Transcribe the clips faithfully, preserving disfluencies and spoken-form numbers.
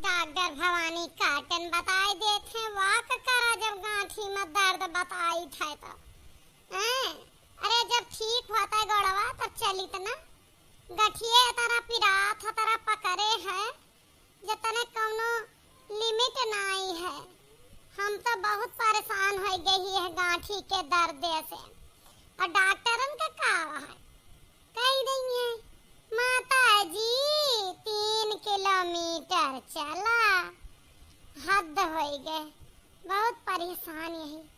डॉक्टर भवानी काटन बताई देत हैं, walk करा जब गांठी में दर्द बताई थे तो। हैं? अरे जब ठीक होता है गोड़वा तब चलित ना। गठिये तरह पिरात है, तरह पकड़े है, जतने कौनो limit नाई है। हम तो बहुत परेशान हो गई है गांठी के दर्द से। और डॉक्टरन का का है? कही रही है, "माता जी, तीन किलोमीटर चला।" हद होई गए, बहुत परेशान यही।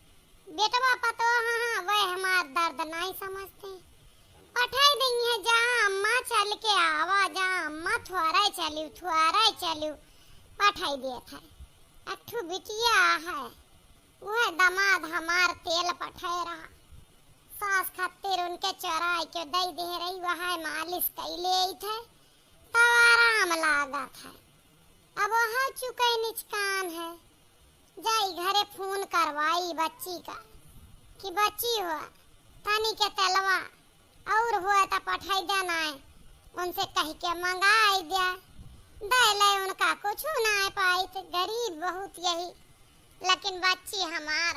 बेटवा पतोह, हाँ, हाँ, वह हमार दर्द नाई समझते। पठाई देंगे, "जा अम्मा, चल के आवा, जा अम्मा, थोड़ा चलियो, थोड़ा चलियो।" पठाई देत है। एक ठो बिटिया है, वह दामाद हमार तेल पठाए रहा, सास खातिर उनके चोराई के दई दे रही, वह मालिश कैले आई थे, तब आराम लागत है। अब वह चुकई निचकान है, जाई घरे फोन करवाई बच्ची का कि बच्ची हो, तनी के तेलवा और हुआ त पठाई देना है, उनसे कह के मंगाई दिया। दे ले उनका कुछ ना पाई, तो गरीब बहुत यही, लेकिन बच्ची हमार,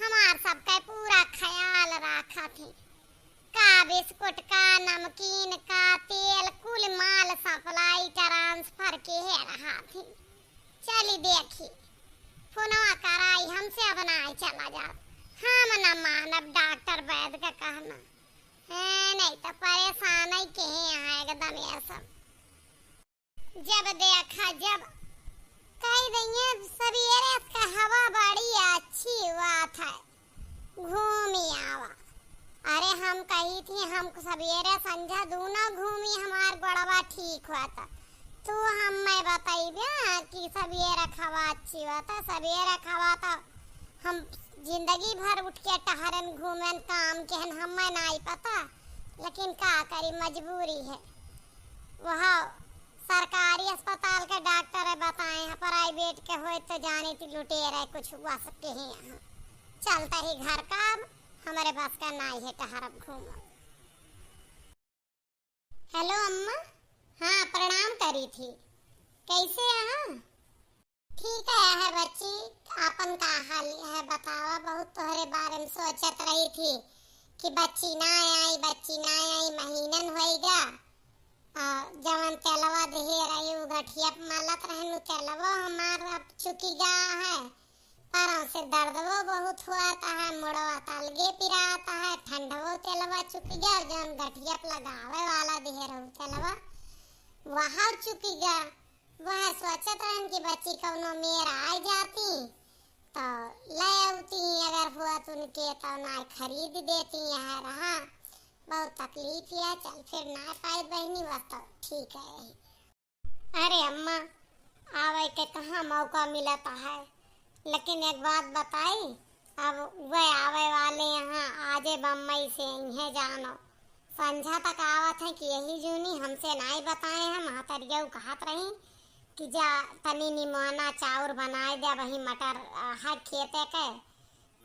हमार सबका पूरा ख्याल रखा थी। का बिस्कुट, का नमकीन, का तेल, कुल माल supply transfer के है रहा थी। चली देखी, फोनवा कराई हमसे, अब ना चला जात। हम न मानब डॉक्टर वैद का कहना। हैं, नहीं तो परेशान ही के हैं यहाँ एकदम ये सब। जब देखा, जब कही रही है, सवेरे का हवा बड़ी अच्छी हुआ था, घूमी आवा। अरे हम कही थी, हम सवेरे संझा दूनो घूमी, हमार गोड़वा ठीक हुआ था। तू हमें बताइबे कि सवेरे का हवा अच्छी हुआ था, सवेरे का हवा था। हम जिंदगी भर उठ के टहरन, घूमन, काम केहन, हमें नाई पता, लेकिन का करी, मजबूरी है। वह सरकारी अस्पताल के डॉक्टर बताए हैं, private के होए तो जाने ती लुटेरे कुछ हुआ सकते हैं यहाँ। चलता ही घर का, अब हमरे बस का नाई है टहरब घूमब। हेलो अम्मा। हाँ, प्रणाम करी थी। कैसे अहा? ठीक है, है बच्ची, आपन का हाल है बतावा? बहुत तोहरे बारे में सोचत रही थी कि बच्ची ना आई, बच्ची ना आई, महीनन होइगा। आ, जवन तेलवा दिहे रही, उ गठिया पे मलत रहन, उ तेलवो हमार अब चुकी गा है। पर हमसे दर्दवो बहुत हुआ था है, मुड़वा त अलगे पिरात है, ठंडवो तेलवा चुकी गा, जवन गठिया पे लगावे वाला दिहे रहू तेलवा, वह चुकी गा। वह सोचत रहन कि बच्ची कौनो मेर आ जाती, तो ले अउती, अगर हुआ तो उनके तो ना खरीद देती, यहाँ रहा। बहुत तकलीफ है, चल फिर ना पाई बहनी, बस तो ठीक है। अरे अम्मा, आवे के कहाँ मौका मिलता है, लेकिन एक बात बताई, अब वह आवे वाले यहाँ आजे बम्बई से इहे जानो। संझा तक आवत है कि यही जूनी हमसे नाई बताए हैं। महतरिया उ कहत रही कि जा तनी निमोना चाउर बनाए दे, वही मटर, अ, है खेते के,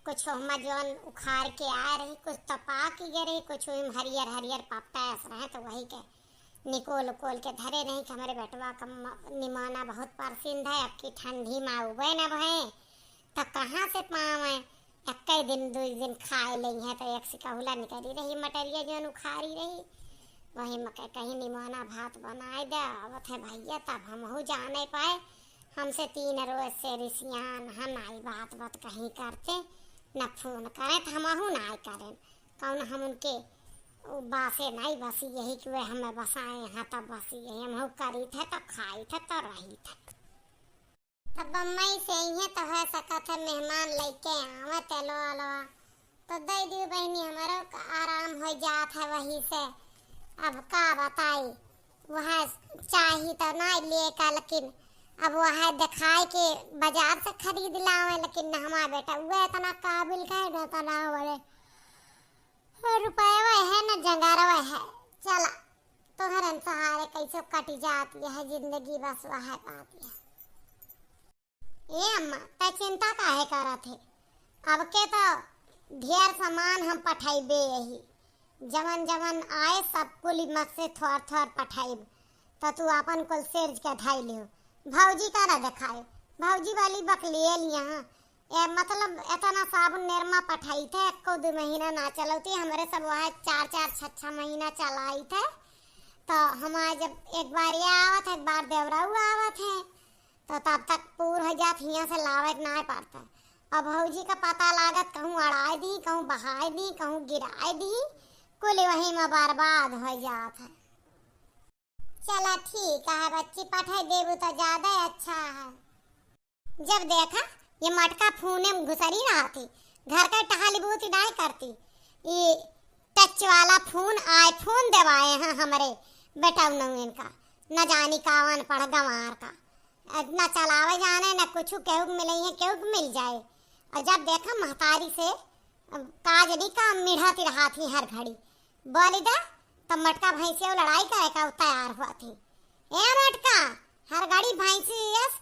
कुछ ओहमा जौन उखाड़ के आए रही, कुछ तो पाक गए रही, कुछ ओहिम हरियर हरियर पपटा ऐस रहे, तो वही के निकोल उकोल के धरे रही कि हमरे बेटवा का म-, निमोना बहुत पसंद है, अब की ठंडी में उबे न भए, तो कहाँ से पावे? एक्के दिन, दुई दिन खाए लेइहें, तो एक सिकहुला निकरी रही, मटरिया जौन उखारी रही, वही मके कहीं निमोना भात बनाए दे, आवत है भैया, तब हमहू जाने पाए। हमसे तीन रोज से रिसियान है, नाई बात बात कहीं करते, न फोन करें, तो हमहू नाई करें। कौन हम उनके उ बासे नाई बसी, यही कि वे हमें बसाए हैं, तब बसी यही हमहू करी थे, तब खाई थे, तब रही थे। तब बम्बई से इहे तो हो सकत है, मेहमान लइके आवे तेलवा अलवा, तो दे दियो बहनी, हमरो का आराम हो जात है वही से। अब का बताई, वह चाही तो ना लिए का, लेकिन अब वह दिखाए के बाजार से खरीद लावे, लेकिन ना हमार बेटा, वह इतना काबिल का है, ना इतना बड़े रुपयवा है, ना जंगारवा है। चला, तोहरन सहारे कैसे कट जात यह जिंदगी, बस वह बात है। ए अम्मा, तै चिंता काहे करत है? अब के तो ढेर सामान हम पठाइबे यही, जवन जवन आए सब कुल मत से थोर थोर पठाइब, तो तू अपन कुल सेर्ज के धाई लियो। भौजी का ना देखाए, भौजी वाली बकलिए लिया हाँ। ए, मतलब, एतना साबुन निरमा पठाई थे, एक्को दो महीना ना चलौती, हमरे सब वहाँ चार चार छः छः महीना चलाई थे। तो हम आज जब एक बार ये आवत है, एक बार देवराऊ आवत है, तो तब तक पूर हो जात, हियाँ से लावे के ना पड़ता। अब भौजी का पता लागत, कहूँ अड़ाए दी, कहूँ बहाए दी, कहूँ गिराए दी, कुल वही में बर्बाद हो जात है। चला ठीक है बच्ची, पठाई देबू तो ज्यादा अच्छा है। जब देखा, ये मटका फोने में घुसरी रहती, घर का टहल बूत नाय करती। ये टच वाला फोन, iPhone देवाए हैं हमरे बेटा नौन का, न जानी कावन पढ़ गंवार का। न चलावे जाने, न कुछ केहू के मिले हैं, केहू के मिल जाए। और जब देखा महतारी से, अब काज नहीं काम मिढ़त रहती हर घड़ी। बोली दा, तब मटका भैंसिया लड़ाई करे का तैयार हुआ थी। ए मटका, हर घड़ी भैंसी यस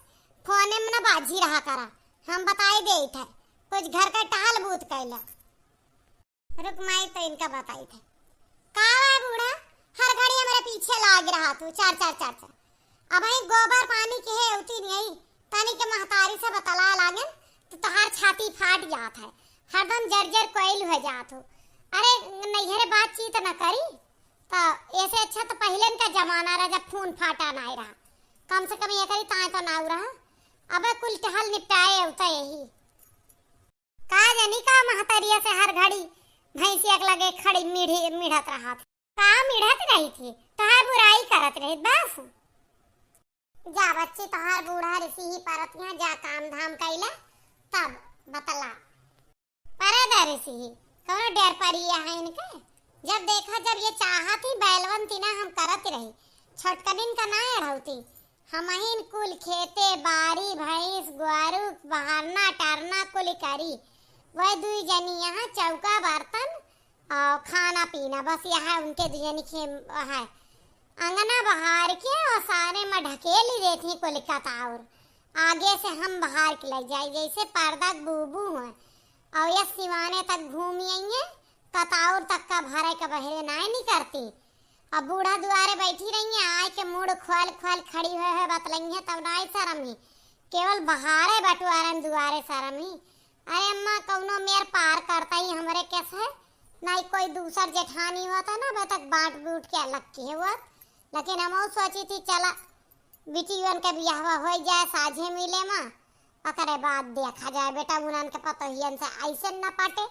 फोने में न बाजी रहा करा, हम बताई देई थे, कुछ घर का टहल बूत कैला। रुक माई, तो इनका बताई थे। का है बूढ़ा, हर घड़ी हमारे पीछे लाग रहा तू, चार चार चार चार। अब ही गोबर पानी के है उती नहीं, तनी के महतारी से बतला लागन तो तोहार छाती फाट जात है, हरदम जर जर कोइल हो जात हो। अरे नैहरे बातचीत न करी, तो ऐसे अच्छा तो पहले इनका जमाना रहा जब फोन फाटा नाय रहा, कम से कम ये करी ताए तो नाव रहा। अबे कुल टहल निपटाए उता यही। का जानी का महतरिया से हर घड़ी भैंसिया के लगे खड़ी मिढ़ी, मिढ़त रहत। का मिढ़त रही थी? तोहार बुराई करत रही बस। जा बच्ची, तोहार बूढ़ा ऋषि ही परत यहाँ जा काम धाम कैले, तब बतला। परे दा ऋषि ही, कौनो डेर परिया है इनके? जब देखा, जब ये चाहत ही बैलवन तीना हम करत रही, छोटकनिन का ना अढ़ौती। हमहिन कुल खेते बारी, भैंस, गोरू, बहारना, टरना कुल करी। वह दुई जनी यहाँ चौका बर्तन और खाना पीना, बस यह उनके दुई जनी के है। अंगना बहार के और सारे में ढकेली देती कुल कताउर। आगे से हम बहार के ले जाई, जैसे पर्दा के बूबू हुए। और ये सिवाने तक घूमी आइए, कताउर तक का भरे के बहरे नाय निकरती। अब बूढ़ा दुआरे बैठी रही है, आए के मुड़ खोल खोल खड़ी हुए है, बतलई है तब नाय शरम ही, केवल बहारे बटुआरन दुआरे शरम ही। अरे अम्मा, कौनो मेर पार करता ही हमरे केस है, नाई कोई दूसर जेठानी होता ना, अब तक बांट बूट के अलग की है वो। लेकिन हम सोची थी, चला बिटियन के बियाहवा हो जाए, साझे मिले मा, ओकरे बाद देखा जाए बेटा, उन्हन के पतोहियन से ऐसे न पटे।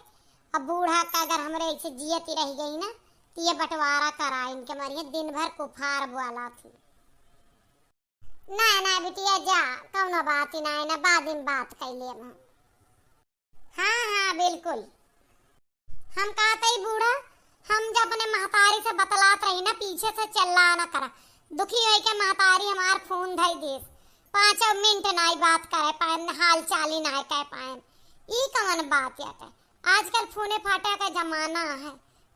अब बूढ़ा का अगर हमरे ऐसे जियती रह गई ना, तो ये बंटवारा करा इनके मारिए, दिन भर कुफार बोला थी। ना, ना बिटिया जा, कौनो बात ही ना है, ना बाद में बात कर ले हम। हाँ, हाँ, बिल्कुल। हम कहते ही बूढ़ा, हम जब अपने महतारी से बतलात रही ना, पीछे से चिल्ला ना करा। दुखी होई के महतारी हमार फोन धई देस, पाँचों मिनट नाई बात करे पाएन, हाल चाल ही नाई कह पाएन। ई कवन बात है? आजकल फोने फाटा का जमाना है,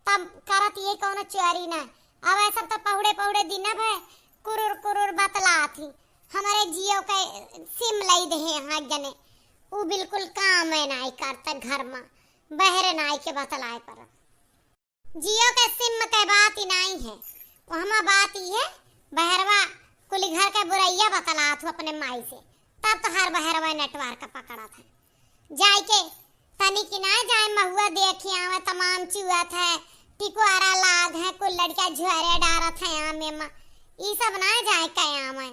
तब करत ये कौनो चोरी ना। अब ऐसा तो पहुड़े पहुड़े दिन भर कुरुर कुरुर बतलात ही, हमारे जियो के सिम लई दे हैं हाँ जने, उ बिल्कुल काम है नाई करता घर में, बहरे नाई के बतलाए पर। जियो के सिम के बात ही नाई है, वहमा बात ही है, बहरवा कुली घर के बुरैया बतलात हो अपने माई से, तब तो हर बहरवा नेटवर्क पकड़त है। जाए के तनी की ना जाए महुआ देखी आवे, तमाम चुअत है, टिकोरा लाग है, कुल लड़का झुआरे डारत है आमे मा, ई सब ना जाए के आवे।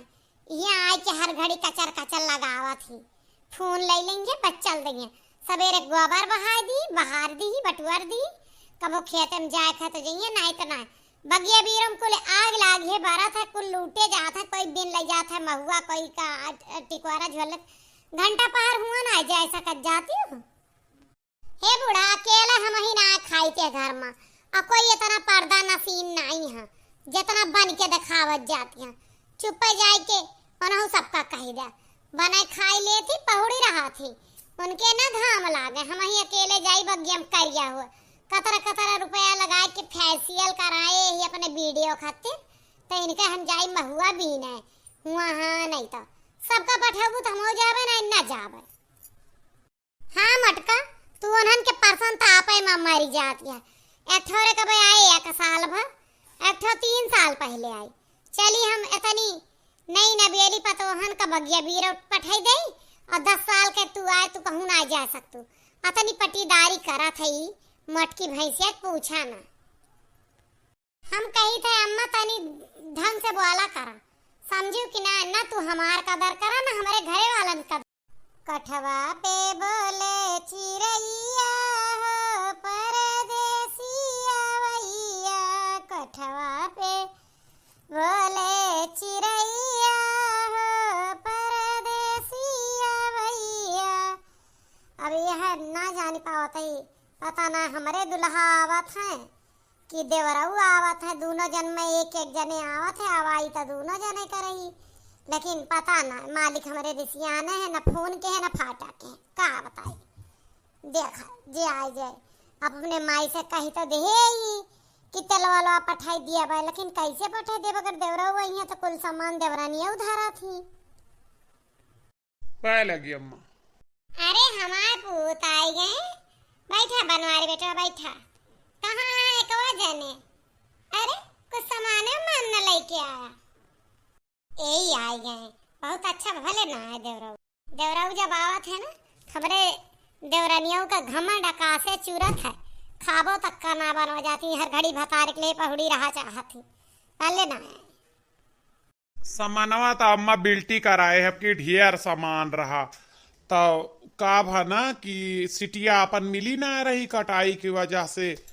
यहाँ आए के हर घड़ी कचर कचर लगावत ही। फोन ले लेंगे, बस चल देंगे। सवेरे गोबर बहार दी, बहार दी, बटुअर दी, कबो खेत में जाए खाए तो जाइए, नाई तो नाई। बगिया बीरम कुल आग लाग है, बरत है, कुल लूटे जात है, कोई बिन ले जात है महुआ, कोई का टिकोरा झोलत। घंटा पहर हुआ ना जाए सकत जाती हूँ। हे बूढ़ा, अकेले हम ही ना खाई के घर में, और कोई इतना पर्दा नसीन नाई है, जितना बन के दिखावत जाती है। चुप्पे जाए के उन्हों सबका कही दे, बनाए खाई लेती, पहुड़ी रहा थी, उनके ना घाम लागे। हम ही अकेले जाई बगियम करिया हो, कतरा कतरा रुपया लगाए के फेशियल कराए ही अपने वीडियो खातिर, तो इनके हम जाई महुआ बीने हुआ। हाँ, नहीं तो सबका पठेबू तो हम हो जाबे ना, ना जाबे। हाँ मटका, तू उन्हन के परसन त आपे मा मरी जात है। एक ठोरे कबे आए एक साल भर, एक ठो तीन साल पहले आई। चली हम इतनी नहीं, नबेली पतोहन का बगिया बीरा पठाई दे, और दस साल के तू आए, तू कहूँ ना जा सकतू। अतनी पटीदारी करत है ई मोटकी भैंसिया, पूछा ना। हम कही थे, "अम्मा, तनी ढंग से बोला करा, समझू कि ना? ना तू हमार कदर करा, ना हमरे घरे वालन कदर।" कठवा पे बोले चिरैया हो परदेसिया भैया, कठवा पे बोले चिरैया हो परदेसिया भैया। अब यह ना जानी पावत है, पता ना हमरे दुल्हा आवत हैं कि देवरऊ आवत है, दूनो जन में एक एक जने आवत है, अब आई तो दूनो जने करही। लेकिन पता ना, मालिक हमरे रिसियाने है, ना फोन के है, ना फाटा के है, का बताई। देखा, जे आइ जाए, अब अपने माई से कही तो देहे ही कि तेलवा लवा पठाई दिया बा, लेकिन कैसे पठाई देब? अगर देवरऊ आई है तो कुल सामान देवरानिया उधारा थी। पाए लगी अम्मा। अरे, हमार पूत आइ गए। बैठा बनवारी बेटवा, बैठा। कहाँ है एकवा जने? अरे, कुछ सामाने मान न लेके आया। यही आइ गए। बहुत अच्छा, भले ना आए देवरऊ। देवरऊ जब आवत है ना, हमरे देवरनियों का घमंड अकासे चूरत है। खाबो तक का ना बनवा जाती, हर घड़ी भतार के लिए पहुड़ी रहा चाहती। भले ना आए। सामानवा त अम्मा बिल्टी कराए है कि ढेर सामान रहा। त का भा ना कि सिटिया अपन मिली ना रही, कटाई की वजह से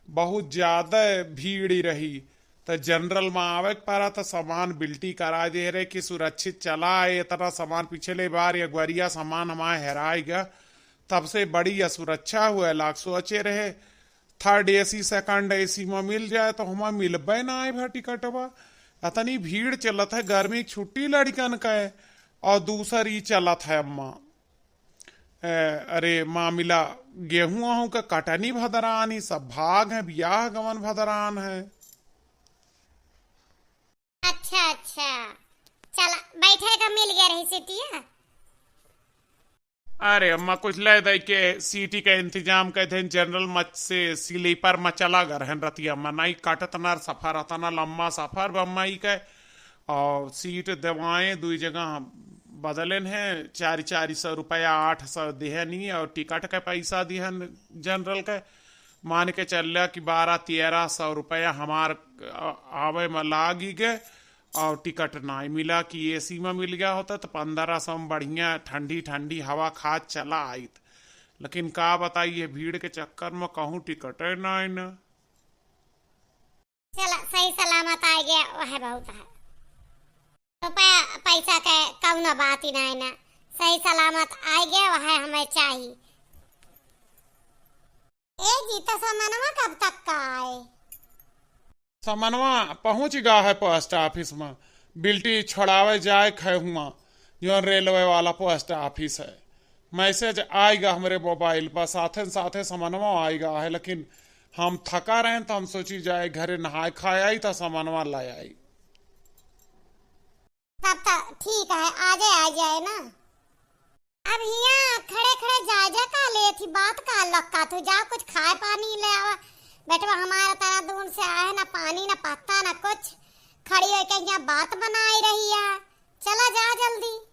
बहुत ज्यादा भीड़ ही रही। त जनरल में आवे के पड़ा, त सामान बिल्टी करा दे रहे कि सुरक्षित चला आए। इतना सामान पिछले बार या ग्वरिया सामान हमारे हेराई गया, तब से बड़ी असुरक्षा हुए लाग। सोचे रहे थर्ड एसी, सेकंड एसी में मिल जाए, तो हमार मिलबे ना आए भा टिकटवा। इतनी भीड़ चलत है, गर्मी की छुट्टी लड़िकन का है, और दूसर ई चलत है अम्मा। ए, अरे मामिला, गेहूं अहूं का कटनी भदरान ही, सब भाग है, बियाह गवन भदरान है। अच्छा, अच्छा, चला, बैठे का मिल गया रही सिटिया। अरे अम्मा, कुछ ले दे के सीटी के इंतजाम कर देन, जनरल मच से स्लीपर में चला गए रहन रतिया में, नहीं कटत ना सफर, अतना लम्बा सफर बा अम्मा ई के। और सीट देवाएं दुई जगह बदलेन हैं, चार चार सौ रुपया, आठ सौ देहन ही और टिकट के पैसा दिहन जनरल के। मान के चल कि बारह तेरह सौ रुपया हमार, अ, आवे में लागी गए। और टिकट नाई मिला कि एसी में मिल गया होता तो पन्द्रह सौ में बढ़िया ठंडी ठंडी हवा खात चला आइत। लेकिन का बताई, ये भीड़ के चक्कर में कहूँ टिकटे नाई ना। चला, सही सलामत आ गया, वह बहुत है। रुपया पैसा के कौनो बात ही नाई ना, सही सलामत आ गया, वह हमें चाहिए। ए जी, त समनवा कब तक का आए? समनवा पहुँच गा है पोस्ट ऑफिस में, बिल्टी छोड़ावे जाए खे हुआ, जौन रेलवे वाला पोस्ट ऑफिस है। मैसेज आइगा हमरे मोबाइल पर, साथे साथे समनवा आइगा है, लेकिन हम थका रहे तो हम सोची जाए घरे नहाए खाए आई तो समनवा ले आई। तब तो ठीक है, आ जाए, आ जाए ना। अब हियाँ खड़े खड़े जा जा का ले थी, बात का लक्का तू, जा कुछ खाए पानी ले आवा। बेटवा हमारा तरह दून से आए, ना पानी, ना पत्ता, ना कुछ। खड़ी होके यहाँ बात बनाई रही है, चला जा जल्दी।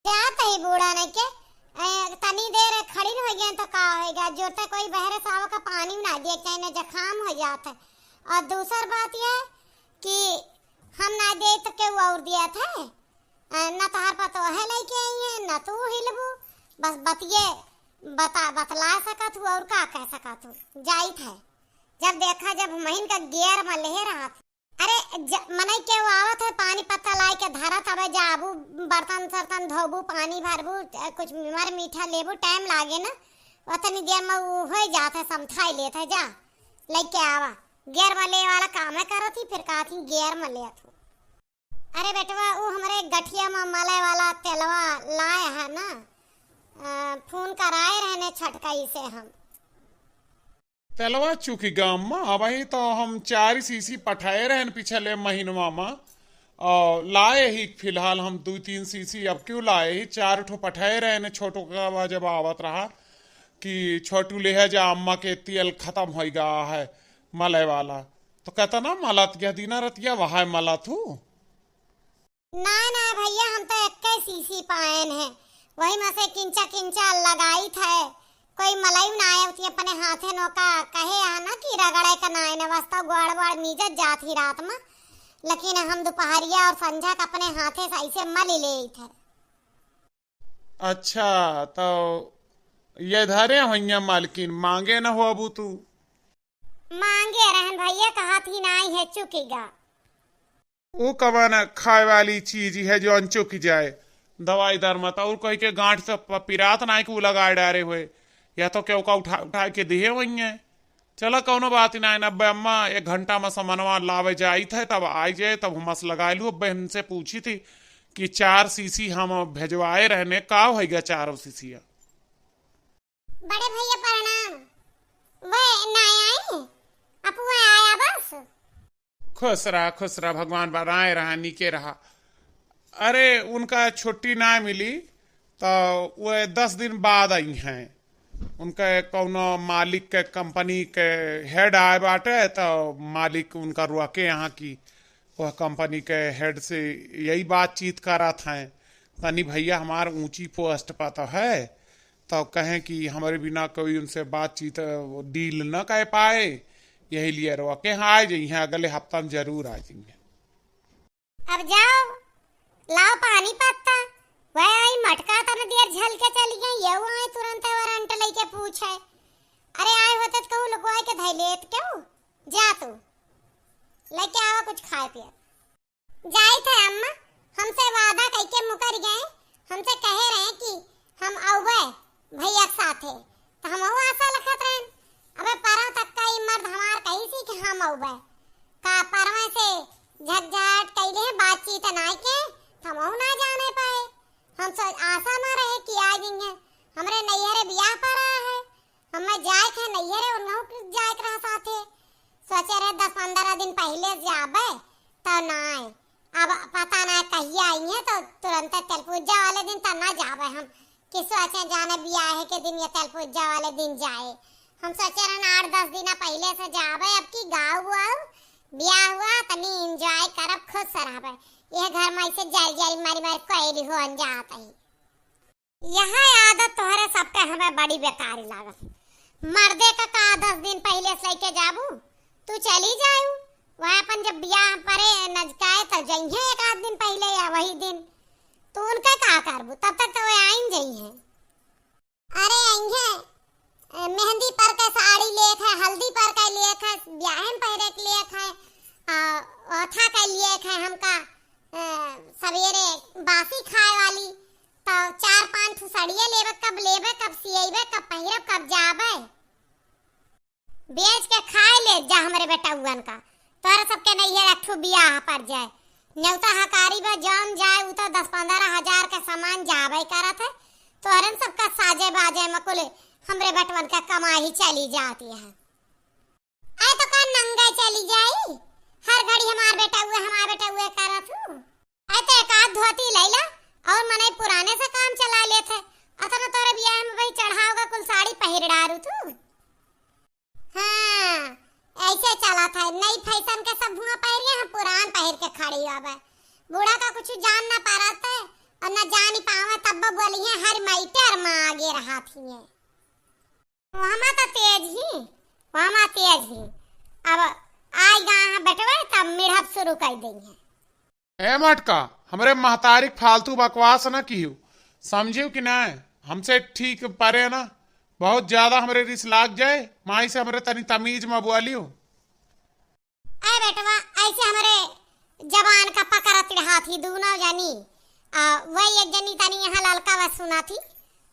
जात ही बूढ़ा ने के, ए, तनी देर खड़ी हो गए तो का होएगा, जोरते कोई बहरे से आवे का पानी ना दिए, चाहे ना जखाम हो जात है। और दूसर बात यह कि हम ना दे तो केहू और दिया था, अ, ना तोहार पतोहे लेके आई है, ना तू हिलबू, बस बतिये बता, बतला सकत हूँ और का कह सकत हूँ। जाइत है, जब देखा, जब महीन का गियर में ले रहा था। अरे, ज-, मनई केहू आवत है, पानी पत्ता लाए के धरत हवे, जाबू, बर्तन सर्तन धोबू, पानी भरबू, अ, कुछ मर मीठा लेबू, टाइम लागे ना, उतनी देर में ऊ हो जात है, समथाई लेत है, जा, लेके आवा। गियर में ले वाला काम है करत ही, फिर कहत ही गियर में लेत हूँ। अरे बेटवा, ऊ हमरे गठिया में मले वाला तेलवा लाए है ना, अ, फोन कराए रहने छटकई से हम। तेलवा चूकी गाम में, अबही तो हम चार सीसी पठाए रहन पिछले महीनवा में, और लाए ही फिलहाल हम दो तीन सीसी अब क्यों लाए ही, चार ठो पठाए रहने छोटू का जब आवत रहा कि छोटू ले जा अम्मा के तेल खत्म हो गया है मले वाला, तो कहता ना मलत गया दिना रतिया वहाय मलत हूँ। ना, ना भइया, हम तो एक्के सीसी पाएन है, वही में से किंचा किंचा लगाइत है। कोई मलई ना आए, उतनी अपने हाथे नोका कहे आ ना कि रगड़े का ना आए, ना वास्ता गोड़ वोड़ मीजत जात ही रात में, लेकिन हम दुपहरिया और संझा का अपने हाथे से ऐसे मल लेइत है। अच्छा, तो ये धरे होइया मालकिन, मांगे न होबू तू? मांगे रहन भइया, कहत ही नाई है, चुकिगा। ऊ कवन खाए वाली चीज है जो अनचुक जाए? दवाई दर मत और कह के गांठ से प-, पिरात नाई के ऊ लगा डारे हुए, या तो केहू का उठा, उठा के दिहे वही है। चला कौनो बात नाई ना, अब्बे अम्मा एक घंटा में समनवा लावे जाइत है, तब आई जाए, तब हमस लगाए लू। अब्बे हमसे पूछी थी कि चार सीसी हम भेजवाए रहने, का होइगा चारों सीसिया? बड़े भइया प्रणाम। वे ना आई, अपु आया बस। खुश रहा, खुश रहा, भगवान बनाए रहा, नीके रहा। अरे, उनका छुट्टी ना मिली, तो वे दस दिन बाद आई हैं। उनका कौनो मालिक के, कंपनी के हेड आए बाटे, तो मालिक उनका रोके यहाँ की, वह कंपनी के हेड से यही बातचीत करत हैं, तनी भइया हमार ऊंची पोस्ट पर तो है, तो कहें कि हमरे बिना कोई उनसे बातचीत, डील न कर पाए, यही लिए रोके हैं। आ जइहें, अगले हफ्ता में जरूर आ जइहें। अब जाओ, लाओ पानी पत्ता। वह आई मटका तन देर झल के चली गई, ये आई तुरंत वारंट लेके पूछे। अरे आए होते तो कहूँ लुकवाए के धई लेत क्यों? जा तू, लेके आवा कुछ खाए पिए। जाइत है अम्मा, हमसे वादा कइके मुकर गए, हमसे कहे रहे कि हम अउबे भइया के साथे, तो हमहू आशा रखत रहन। अबे परव तक का ई मर्द हमार कही सी कि हम अउबे, का परवे से झटझट कइले हैं बातचीत नाई के, तो हमहू ना जाने पाए। हम सोच आशा ना रहे कि आ जइहें, हमरे नैहरे बियाह पर आया है, हमें जाए के नैहरे, उन्हों के जाए के रहा साथे। सोचे रहे दस पन्द्रह दिन पहिले जाबे, तो ना आए। अब पता ना कहिया आई है, तो तुरंत तेलपुज्जा वाले दिन तो ना जाबे हम। कि सोचे जाने बियाह के दिन या तेलपुज्जा वाले दिन जाए। हम सोचे रहन आठ दस दिन पहिले से जाबे, अब की गाँव हुआ, बियाह हुआ, तनी enjoy करब, खुश रहबे। यह घर में ऐसे जल जल मरी मरी कोयली होन जात है। यह आदत तोहरे सबके हमें बड़ी बेकारी लागल। मर्दे का, का दस दिन पहिले से लेके जाबू, तू चली जायू। वह अपन जब बियाह परे नजकाए तो जइहें एक आध दिन पहिले या वही दिन, तो उनका का करबू, तब तक तो वह आइन जइहें। अरे अइहें, ए, मेहंदी पर के साड़ी लेत है, हल्दी पर के लेत है, ब्याहे में पहिरे के लेत है, आ, ओथा के लेत है हमका, ए, सवेरे बासी खाए वाली। तो चार पांच ठो सड़िया लेबे, कब लेबे, कब सियबे, कब पहिरब, कब जाबे? बेच के खाए ले जा हमरे बेटउअन का। तोहरे सबके नैहर एक ठो बियाह पर जाए, नेवता हकारी बा, जौन जाए उ तो दस पन्द्रह हजार के सामान जाबे करत है। तोहरन सबका साजे बाजे में कुल हमरे बेटवन का कमाई चली जाती है। आए तो का नंगे चली जाई, हर घड़ी हमार बेटउए, हमार बेटउए करत हूँ। आए तो एक आध धोती लैला और मनई पुराने से काम चला लेत है। अतना तोरे बियाह में भाई चढ़ाव का कुल साड़ी पहिर डारू तू। हाँ, ऐसे चलत है, नई फैशन के सब हुआ पहिरिए, हम पुरान पहिर के खड़ी हवे। बूढ़ा का कुछ जान ना पारत है और ना जान ही पावे, तब बोली है हर मैटर में आगे रहा थी है। वहमा तो तेज ही, वहमा तेज ही। अब आई गा है बेटवे, तब मिढ़ब शुरू कर देंगे। ए मटका, हमरे महतारी के फालतू बकवास न किहू, समझियो कि नाय? हमसे ठीक परे ना, बहुत ज्यादा हमरे रिस लाग जाए, माई से हमरे तनी तमीज में बोलियो। ए बेटवा, ऐसे हमरे जबान का पकड़त रहा थी दोनों जनी। आ, वही एक जनी तनी यहाँ ललका वा सुना थी,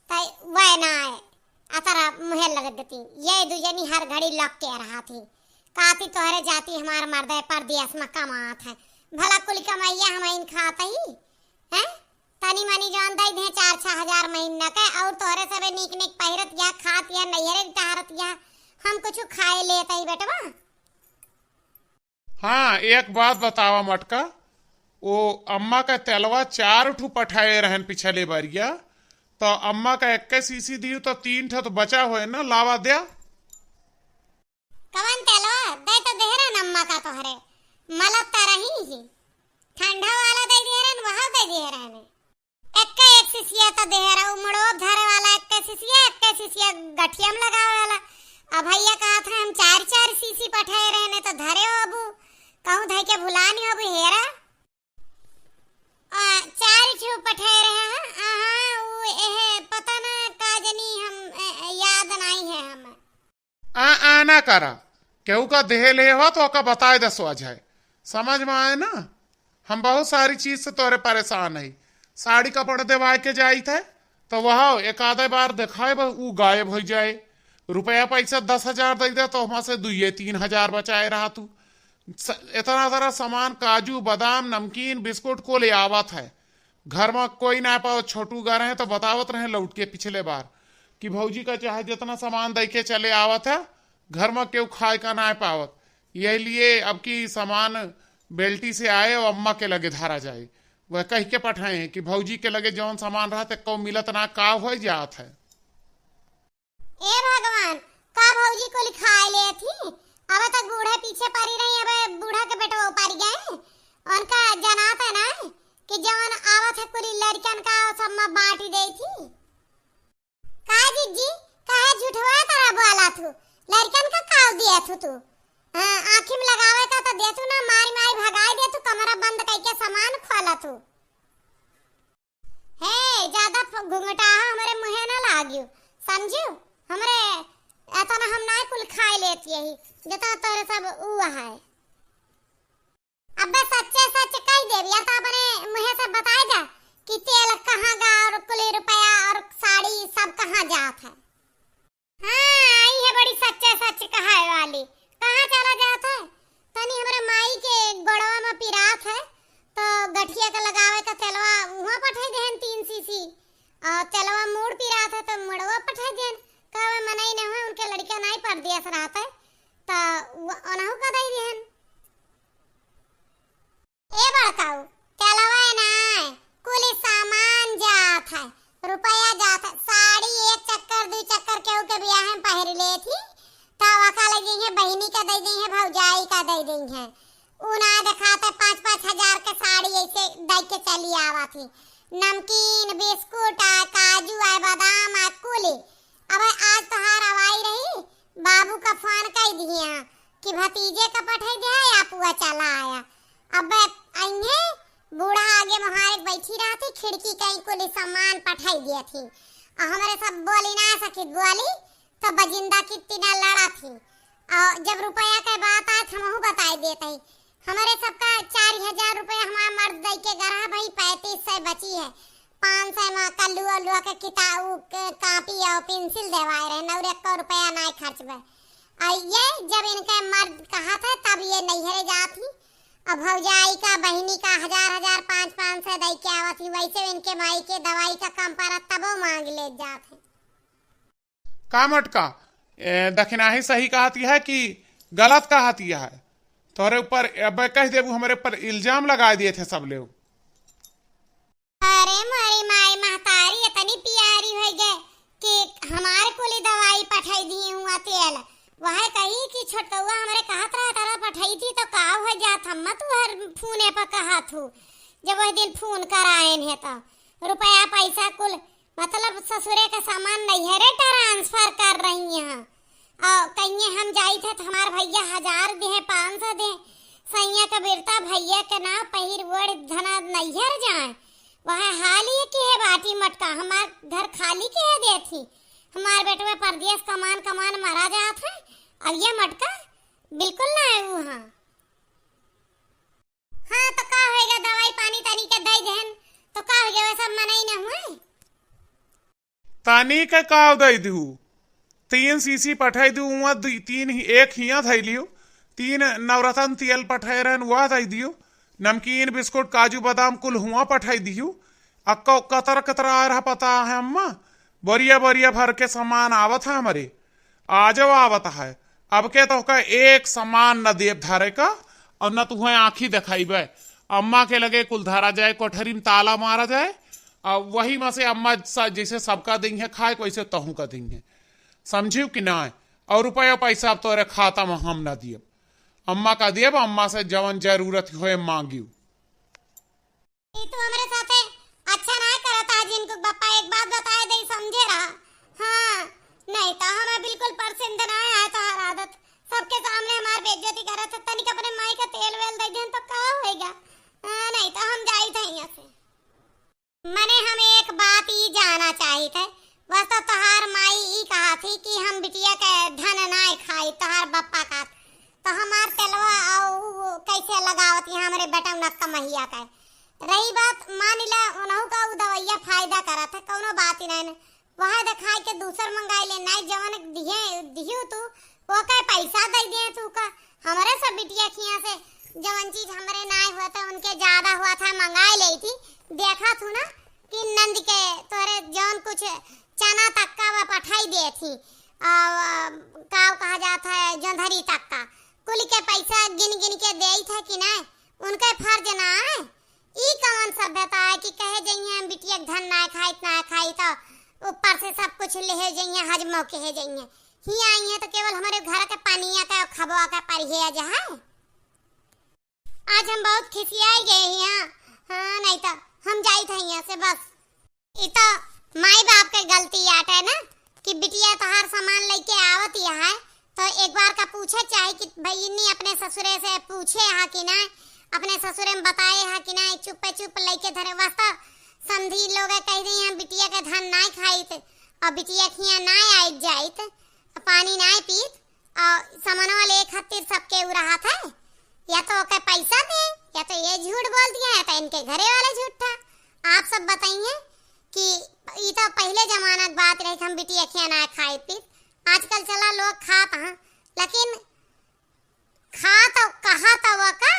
त वह ना आए। अतरा मुहे लग देती। ये दू जनी हर घड़ी लग के रहा थी। काती तोहरे जाती हमार मर्दे परदेस में कमात है। भला कुल कमैया हमइन खात ही, हैं? तनी मनी जौन दई दे चार छह हजार महीना के, और तोहरे सबे नीक नीक पहिरत या खात या नैहरे टहरत या, हम कुछ खाए लेत ही बेटवा। हाँ, एक बात बतावा मटका, ओ अम्मा का तेलवा चार ठू पठाए रहन पिछले बरिया, तो अम्मा का एक्के सीसी दियो तो तीन ठो तो बचा होए ना, लावा द्या। कवन तेलवा? दे तो दे रहन अम्मा का तोहरे, मलत त रही ही। ठंडा वाला दे दे वहाँ दे दिए रहने। एक्के एक सिसिया तो दे रहा, उ मुड़वा धरे वाला एक्के सिसिया, एक्के सिसिया गठिया में लगावे वाला। अब भैया कहत है, "हम चार चार सीसी पठाए रहने तो धरे हो अबू, कहूँ धइ के भुला नहीं हो अबू हेरा।" आ, चार ठो पठाए रहे हैं। हाँ, उ एहे पता ना का जनी हम, ए, ए, याद नहीं है हमें। आ, आ ना करा, केहू का देहे ले हो तो ओका बताए दे सोझाए, समझ में आए ना। हम बहुत सारी चीज से तोरे परेशान है। साड़ी कपड़ा देवाए के जाइत है तो वह एक आधे बार देखाए बस उ गायब हो जाए। रुपया पैसा दस हजार दे दे तो वहाँ से दुइये तीन हजार बचाए रहा तू। स-, इतना सारा सामान, काजू, बादाम, नमकीन, बिस्कुट को ले आवत है। घर में कोई ना पावत, छोटू गा रहे तो बतावत रहे लौट के पिछले बार कि भौजी का चाहे जितना सामान दे के चले आवत है, घर में केहू खाए का ना पावत। यही लिए अब की सामान बेल्टी से आए और अम्मा के लगे धारा जाए। वह कह के पठाए हैं कि भौजी के लगे जौन सामान रहत है, कौ मिलत ना का हो जात है। ए भगवान, का भौजी कुल खाए लेत ही? अब तक बूढ़ा पीछे पड़ी रही, अब बूढ़ा के बेटवा ऊपर गए। उनका जनात है ना कि जवन आवत है कुल लड़कन का सब में बांट देत ही। का जिज्जी, काहे झूठवा तरह बोला तू? लड़कन का काव दिया तू तू? हाँ, आँखी में लगावे का तो दे तू ना, मारी मारी भगाई दे तू, कमरा बंद करके सामान खोला तू। हे, ज्यादा फ-, घुंघटाहा हमरे मुँहे ना लागियो, समझियो? हमरे एतना हम नाय कुल खाए लेत यही, जतना तोरे सब उ है। अबे सच्चे सच कह देब, या तो अपने मुँहे से बताए जा कि तेल कहाँ गा और कुल रुपया और साड़ी सब कहाँ जात है। हाँ, आई है बड़ी सच्चे सच कहाए वाली। कहाँ चला जात है? तनी हमरे माई के गोड़वा में पिरात है, तो गठिया के लगावे का तेलवा उहाँ पठाई देहन तीन सीसी, और तेलवा मूड़ पिरात है, तो मुड़वा पठाई देहन। कहवे मनई न हुए, उनके लड़का नाई परदेस रहत है, तो वो ओनहु का दई देहन। ए बड़काऊ, तेलवा नाय, कुल सामान जात है, रुपया जात है। साड़ी एक चक्कर, दुई चक्कर केहू के बियाह में पहिर लेत ही, त ओका लग जइहे, बहिनी का दे दइहे, भौजाई का दे दइहे। उ ना देखात है, पाँच पाँच हजार के साड़ी ऐसे दे के चली आवत ही। नमकीन, बिस्कुट आ, काजू आ, बादाम आ, कुल। अब आज तोहार अवाई रही, बाबू का फोन कई दिया कि भतीजे का पठाई दिया है, आप हुआ चला आया। अब अइहे, बूढ़ा आगे मुहारे बैठी रहती, खिड़की कहीं कुल सामान पठाई दिया थी। और हमरे सब बोली ना सकी, बोली तो बजिंदा की तीना लड़ा थी। और जब रुपया के बात आए, तो हमहू बताई देत ही। हमरे सबका चार हजार रुपया हमार मर्द दई के गरहा भाई, पैंतीस सौ बची है। पाँच सौ में कल्लू उल्लुआ के किताब, उ, क-, कापी और पेंसिल देवाए रहे, नौरे एको रुपया नाय खर्च बे। आ ये जब इनके मर्द कहा था, तब ये नैहरे जात ही। अब भौजाई का, बहिनी का हजार हजार, पाँच पाँच सौ दई के आवत ही, वैसे इनके माई के दवाई का कम पड़त, तबो मांग ले जात है। का मटका, ए, दखिनाही सही कहती है कि गलत कहती है? तोहरे ऊपर अब कह देबू, हमरे ऊपर इल्जाम लगा दिए थे सब लोग। अरे मोरी माई महतारी इतनी प्यारी होइ गए कि हमार कुली दवाई पठाई दिए हुआ तेल। वह कही कि छोटकौआ हमरे कहत रहा, "तरह पठाई थी तो का हो जात, हम तू हर फोने पर कहत हूँ।" जब वह दिन फोन कराएन है तो रुपया पैसा कुल मतलब ससुरे का सामान नैहरे transfer कर रही हैं। और कहिए हम जाई थे तो हमार भैया हजार दे, पाँच सौ दे, सैया का बिरता भैया के नाव पहिर ओढ़ धना नैहर जाए। वह हाल ये के है बाटी मटका, हमार घर खाली के है देत ही। हमार बेटवा परदेस कमान कमान मरा जात है। अब ये मटका बिल्कुल ना है वहाँ। हाँ, तो का होएगा, दवाई पानी तनी के दई देहन, तो का हो गया, वैसा मनई न हुए। तनी के का दई दिहू, तीन सीसी पठाई दिहू, हुआ दुई, तीन ही, एक हिया धई लियो, तीन नवरत्न तेल पठाए रहन, वह दई दियो, नमकीन, बिस्कुट, काजू, बादाम कुल हुआ पठाई दिहू। अक्का कतर कतर आ रहा पता है अम्मा, बोरिया बोरिया भर के सामान आवत है हमरे। आजो आवत है, अब के तोहका एक सामान न देब धरे का, और न तुहें आँखी देखाइबे। अम्मा के लगे कुल धरा जाए, कोठरी में ताला मारा जाए, और वही में से अम्मा स-, जैसे सबका दइहें खाए, वैसे तहूँ का दइहें। समझियो कि नाय? और रुपया पैसा अब तोरे खाता में हम न दियब। अम्मा का दियब, अम्मा से जवन जरूरत होए मांगियो। ई तू हमरे साथे अच्छा नाहीं करत है, जिनको बप्पा एक बात बताए दे, समझे रहा। हाँ, नहीं तो हमें बिल्कुल पसंद नाहीं आए तोहार आदत। सबके सामने हमार बेइज्जती करत है, तनिक अपने माई का तेल वेल दे देन तो का होएगा? हाँ, नहीं तो हम जाइत है यहाँ से। मने हम एक बात ई जाना चाहित है, बस तो तोहार माई ई कहा थी कि हम बिटिया के धन नाहीं खाई, तोहार बप्पा का, तो हमार तेलवा अउ कैसे लगावत यहाँ हमरे बेटौना कमहिया के। रही बात, मान ला उनहू का उ दवाइया फायदा करत है, कौनो बात ही नहीं न। वह देखाई के दूसर मंगाई ले, नाहीं जवन दिहे, दिहू तू, ओके पैसा दे दिए तू का। हमरे सब बिटिया खिया से जवन चीज हमरे नाहीं हुआ था, उनके ज्यादा हुआ था, मंगाई लेई थी। देखा थू ना कि नंद के तोरे जौन कुछ चना तक का वह पठाई दे थी, आ, का कहा जात है, जोंधरी तक का, कुल के पैसा गिन गिन के देई था कि नाहीं, उनके फर्ज ना है। ई कवन सभ्यता है कि कहे जइहे हम बिटिया के धन ना खाइत, ना खाइत, तो ऊपर से सब कुछ लेहे जइहे, हजमो के हे जइहे। ही आई है तो केवल हमरे घर के पनिया के खबवा के परहेज है। आज हम बहुत खिसियाई गए हैं। हाँ, नहीं तो हम जाइत है यहाँ से बस। ई तो माई बाप के गलती आटे ना कि बिटिया तोहार सामान लेके आवत ही है, तो एक बार का पूछे चाहे कि भइनी अपने ससुरे से पूछे हा कि नाहीं, अपने ससुरे में बताए हा कि नाहीं, चुप्पे चुप लेके धरे। वास्ता समधी लोग कह दी हैं, बिटिया के धन नाहीं खाइत और बिटिया खिया नाहीं आइत जाइत, पानी नाहीं पीत, और समनवा ले खातिर सबके उ रहत है, या तो ओके पैसा दे, या तो ये झूठ बोल दिया, या तो इनके घरे वाले झूठा। आप सब बताइए कि ई तो पहिले जमाना के बात रहे कि हम बिटिया खिया ना खाइत पीत। आजकल चला लोग खात हैं, लेकिन खात कहा तो वो का,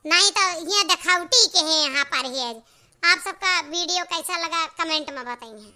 नहीं तो ये देखावटी के हैं यहाँ परहेज। आप सबका video कैसा लगा comment में बताइए।